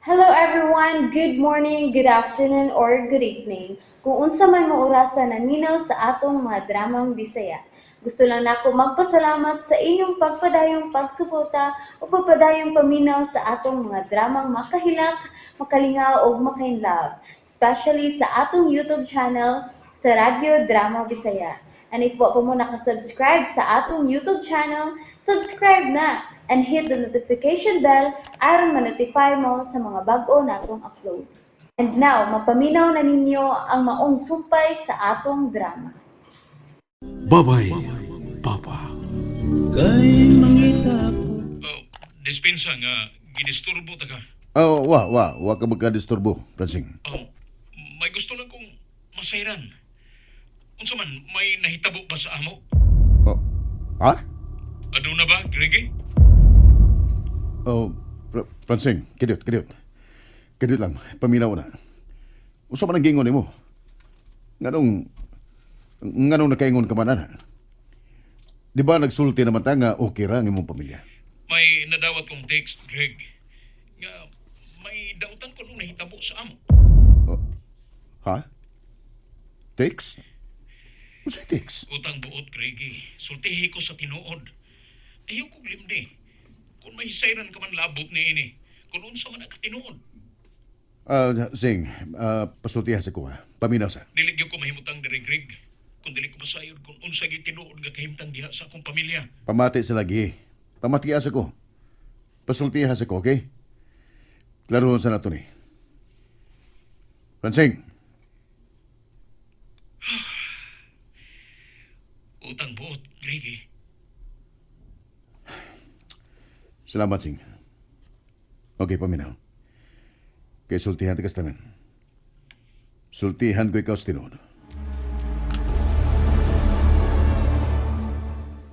Hello everyone! Good morning, good afternoon, or good evening. Kung unsa man mo orasa naminaw sa atong mga dramang Bisaya. Gusto lang nako magpasalamat sa inyong pagpadayong pagsuporta o pagpadayong paminaw sa atong mga dramang makahilak, makalingaw ug makainlove, especially sa atong YouTube channel sa Radyo Drama Bisaya. And if wa pa mo nakasubscribe sa atong YouTube channel, subscribe na and hit the notification bell aron ma-notify mo sa mga bag-o natong uploads. And now, mapaminaw na ninyo ang maong sumpay sa atong drama. Babay, Papa. Oh, dispensa nga gidisturbo ta ka. Oh, wa, wa, wa ka magka-disturbo, Pransing. Oh, may gusto lang kong masayran. Unsa man may nahitabo ba sa amo? Oh, ha? Aduna ba, Greggy? Oh, Pransing, kidot, kidot. Kidot lang, paminaw na. Usa man ang gingon nimo? Nganong, nganong nakaingon ka man ana? Di ba nagsulti naman ta nga okay ra ang imong pamilya? May nadawat kong text, Greg. Nga may dautan ko nung nahitabo sa amo. Oh, ha? Text? Unsay text? Utang buot, Greggy. Sultihi ko sa tinuod. Ayaw kong limdi. Kung may hisayran ka man labot ni ini. Kung unsa man ang katinuod. Ah, Sing, pasultiha sa kuha. Paminaw sa. Dili gyud ko mahimutang diri, Greg. Kung dili ko masayod kung unsa gyud tinuod nga kahimtang diha sa akong pamilya. Pamati sa lagi. Pamati sa ko. Pasultiha sa ko, okay? Klaruhon sa nato ni. Francing, Utang buot, Greggy. Salamat, Sing. Okay, paminaw. Kay sultihan ti kastanan. Sultihan ko ikaw sa tinuod.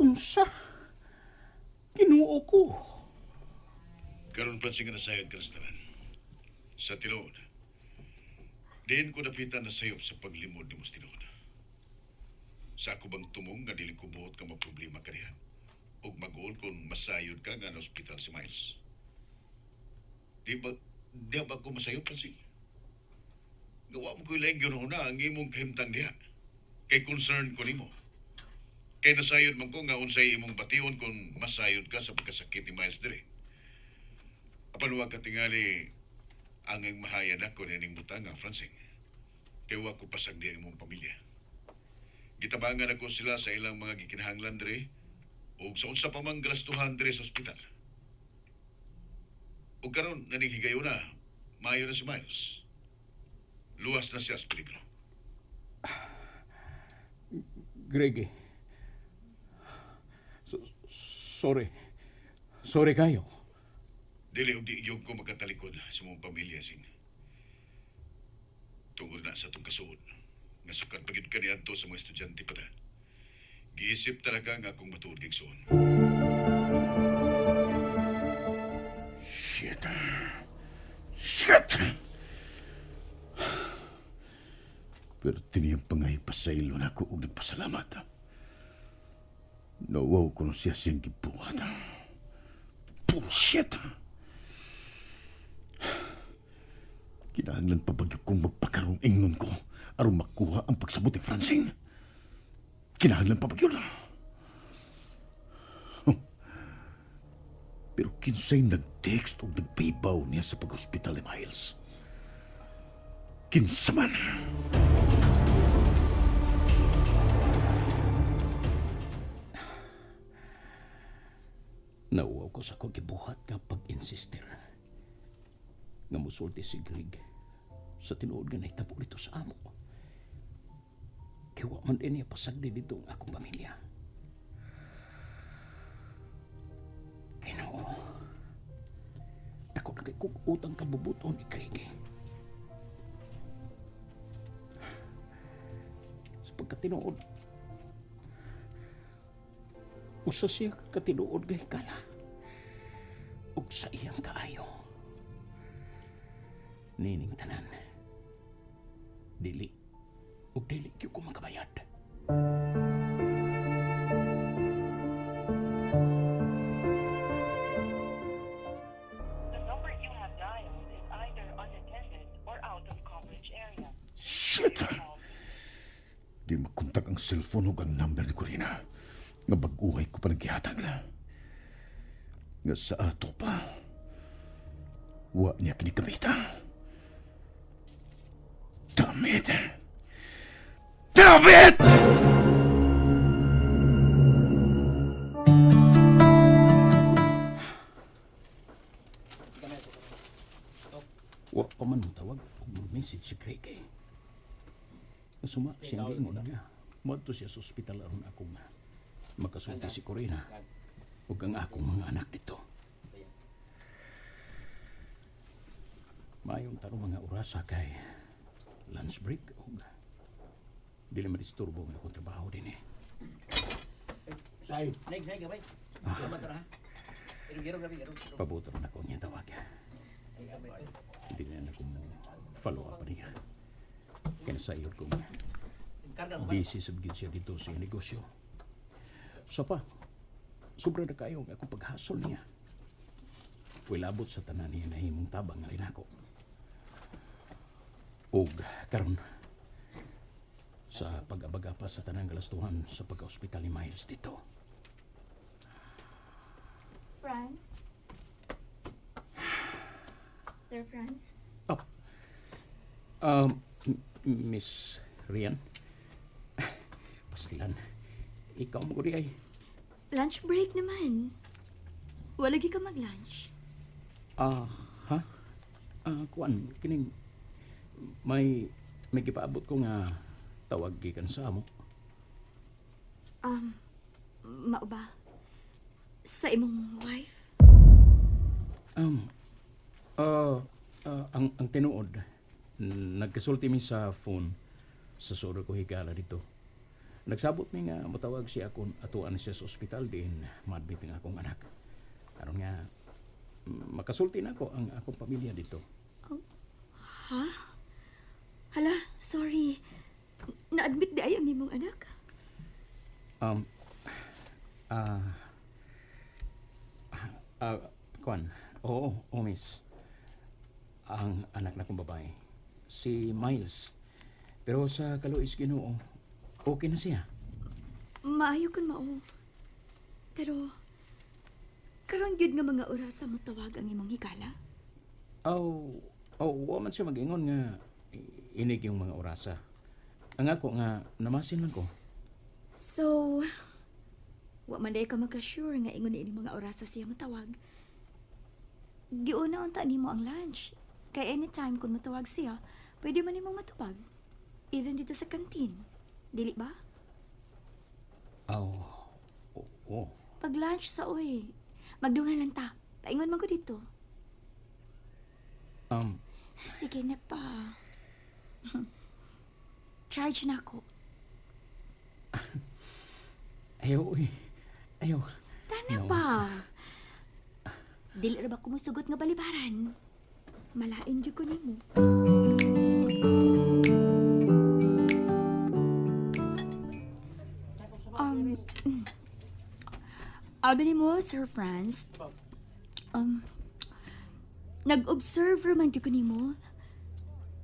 Unsa? Ginoo ko. Karon, Francing, nga nasayod ka kastanan. Sa tinuod. Diin ko napitan na sayop sa paglimod ni mos tinuod. Sa ako bang tumong nga dili ko buot ka maproblema ka diha? Ug mag-uol kung masayod ka nga na ospital si Miles. Di ba ko masayop, Francing? Gawa mo ko'y laing yun na ang imong kahimtang diha. Kay concern ko nimo. Kay nasayod man ko nga unsay imong bation kung masayod ka sa pagkasakit ni Miles dire. Apan wa ka tingali ang iyong mahaya na ko nining butang ang Francing. Kay wa ko pasagdi ang imong pamilya. Gitabangan ako sila sa ilang mga gikinahanglan dire ug sa unsa pa mang galastuhan dire sa ospital. Ug karon naning higayuna, maayo na si Miles. Luwas na siya sa peligro. Greg, eh. So, sorry. Sorry kayo. Dili og di gyud ko magkatalikod sa mong pamilya sin. Tungod na sa atong kasuod. Nga sukad pa gyud kaniadto sa mga estudyante pa ta. Giisip talaga nga akong matuod gigsuon. Shit. Shit! Pero tiniyang pangay pasaylo na ako og nagpasalamat. Nawaw ko na siya siyang gibuhat. Bullshit! Kinahanglan pa bagyo kong magpakarong ingnon ko aron makuha ang pagsabot ni Francine. Kinahanglan pa bagyo. Pero kinsay nag-text o nagpahibaw niya sa pag-hospital ni Miles? Kinsa man. Nauwaw ko sa akong gibuhat nga pag-insister. Nga musulti si Greg sa tinuod nga nahitabo dito sa amo. Kay wa man din niya pasagdi dito ang akong pamilya. Ginoo. Dako na kay kog utang kabubuton ni Greg. Eh. Sa pagkatinuod, usa siya katinuod nga hikala ug sa iyang kaayo. Nining tanan. Dili ug dili gyud ko makabayad. The number you have dialed is Shit! Di makontak ang cellphone ug ang number ni Corina. Nga bag-uhay ko pa naggihatag. Nga sa ato pa. Wa niya kini gamita. Damn it! Damn it! Wa pa man mo tawag og mo message si Craig eh. Suma siyang giingon nga. Moadto siya sa ospital aron akong makasulti si Corina ug ang akong mga anak dito. Maayong tarong mga orasa kay lunch break ug dili madisturbo ang akong trabaho din eh. Say. Neg, neg, gabay. Salamat ra. Irog, irog, gabi, irog. Pabuto na ako niya tawag. Hindi na ako mo follow up niya. Kaya sa iyo kung busy sa gyud siya dito sa iyang negosyo. So pa, sobra na kayo ang akong paghasol niya. Wilabot sa tanan niya nahimong tabang nga rin ako. Ug karon sa pag-abaga pa sa tanang galastuhan sa pagka-ospital ni Miles dito. Franz? Sir Franz? Oh. Miss Rian? Pastilan. Ikaw mo ay. Lunch break naman. Wala gi ka mag-lunch. Ah, ha? Ah, kuan, kining may gipaabot ko nga tawag gikan sa amo. Mao ba? Sa imong wife? Ang tinuod, nagkasulti mi sa phone sa suro ko higala dito. Nagsabot mi nga motawag siya akon atuan siya sa ospital din maadmit ang akong anak. Aron nga makasulti na ako ang akong pamilya dito. Ha? Hala, sorry. Na-admit di ay ang imong anak? Um, ah, ah, kuan, oo, oh, miss. Ang anak na kong babae, si Miles. Pero sa kaluis Ginoo, okay na siya. Maayo kun mao. Pero karon gyud nga mga orasa mo tawag ang imong higala? Aw, oh, wa man siya mag-ingon nga inig yung mga orasa. Ang ako nga namasin lang ko. So, wa man day ka magka-sure nga ingon ni mga orasa siya motawag. Giuna unta nimo ang lunch. Kay anytime kung motawag siya, pwede man nimong matubag. Even dito sa kantin. Dili ba? Aw, oo. Pag lunch sa uy, magdungan lang ta. Paingon man ko dito. Sige na pa. Charge na ako. Ayaw, uy. Ayaw. Tana No, pa. Dili ra ba ko musugot nga balibaran? Malain gyud ko nimo. Abi nimo, Sir Franz. Nag-observe man gyud ko nimo.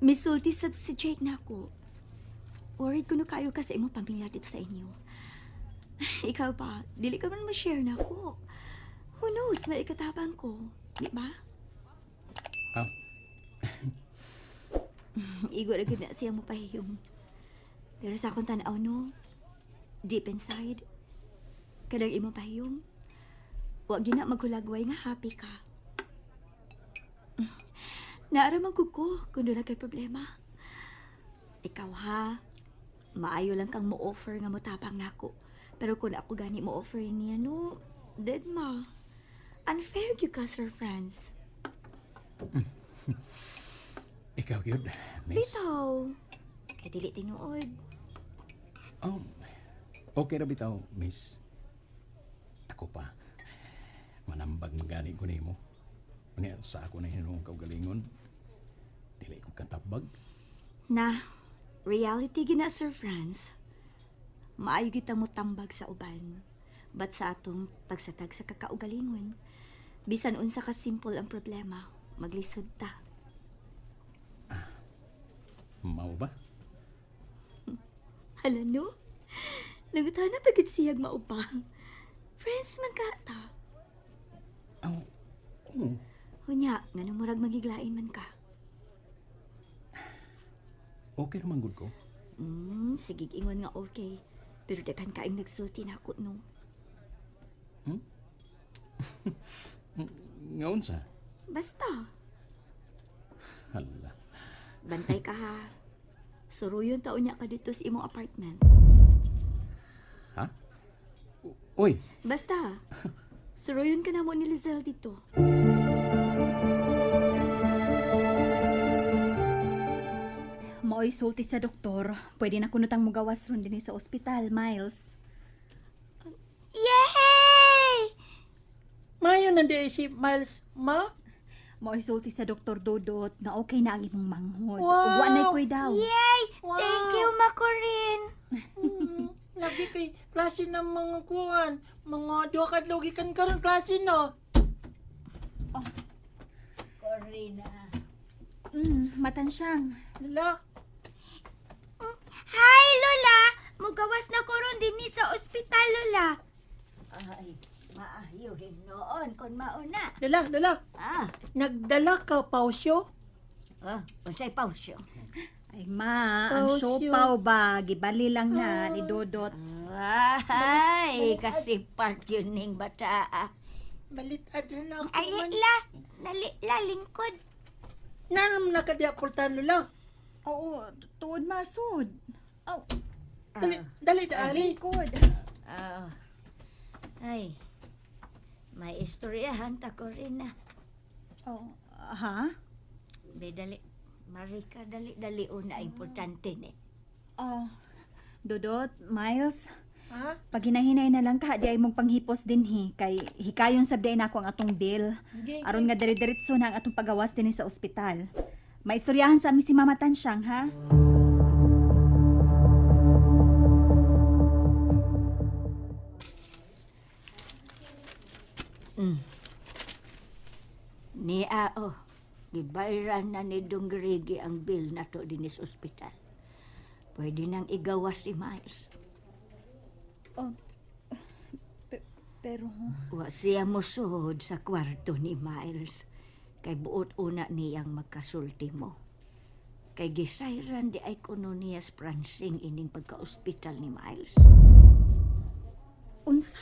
Misulti sab si Jake na ako. Worried kuno kayo ka sa imong pamilya dito sa inyo. Ikaw pa, dili ka man mo share na ako. Who knows, may ikatabang ko. Di ba? Ah. Igo ra gyud na siya mo pahiyom. Pero sa akong tan-aw no, deep inside, kanang imong pahiyom, wa gina maghulagway nga happy ka. Naara man ko kung doon na kay problema. Ikaw ha, maayo lang kang mo-offer nga motabang nako. Pero kung ako gani mo-offer niya, no, dead ma. Unfair gyud ka, Sir Franz. Ikaw gyud, miss. Bitaw. Kay dili tinuod. Oh, okay ra bitaw, miss. Ako pa. Manambag magani ko nimo. Unya sa ako na hinuong kaugalingon. Dili ko katabag. Na, reality gina, Sir Franz. Maayo kita mo tambag sa uban. But sa atong tagsatag sa kakaugalingon, bisan unsa ka simple ang problema, maglisod ta. Mao ba? Hala no? Nangutana pa gid siyag mao pa. Friends man ka ta. Aw, oo. Hunya, nganong murag magiglain man ka. Okay naman gud ko. Sige, ingon nga okay. Pero daghan kaing nagsulti na ako, no? Nga unsa? Basta, Hala. bantay ka ha. Suruyon taon niya ka dito sa imong apartment. Ha? Uy, Basta, suruyon ka na mo ni Lizelle dito. Maoy sulti sa doktor. Pwede na kunutang mugawas ron dinhi sa ospital, Miles. Yay! Mayo na di si Miles, ma. Maoy sulti sa doktor Dodot nga okay na ang imong manghod. Wow! Ug wa nay daw. Yay! Wow. Thank you, Makorin. Lagi kay klase ng mga kuwan. Mga duha ka logikan karon klase no. Corina. Matansyang. Lala, Hi, Lola! Mugawas na ko ron dinhi sa ospital, Lola. Ay, maayuhin noon kung mauna. lala, lala. Ah, Nagdala ka pausyo? oh, unsay pausyo? Ay ma, ang Oh, siyo. siopaw ba gibali lang na ni Dodot. Ay, kasi part yun ning bata. Balit adra na ako Ay, man. la, dali, la, lingkod. Nanam na ka di apultan lula. Oo, tuod masud. Aw, Dali, dali dali. lingkod. Ah. Ay, may istoryahan ta ko rin na. Oh, ha? Be, dali. Marika, dali, dali una, importante ni. Oh. Dodot, Miles, Ha? pag hinahinay na lang ka, di ay mong panghipos dinhi kay hikayon sab di ay nako ang atong bill. Gay, Aron nga dire-diretso na ang atong pagawas dinhi sa ospital. Maistoryahan sa amin si Mama Tansyang, ha? Ni ao, gibayran na ni Dong Grigi ang bill na to dinis ospital. Pwede nang igawas si Miles. Pero Wa siya mosuhod sa kwarto ni Miles. Kay buot una niyang magkasulti mo. Kay gisayran di ay kuno niya sa pransing ining pagka-ospital ni Miles. unsa?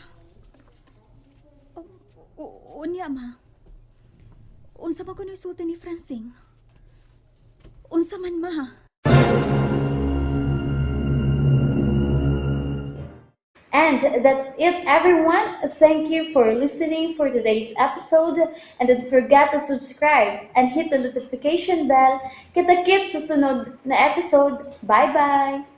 Unya ma. Unsa ba kuno sulti ni Francine? Unsa man ma? And that's it, everyone. Thank you for listening for today's episode. And don't forget to subscribe and hit the notification bell. Kita-kits sa sunod na episode. Bye-bye!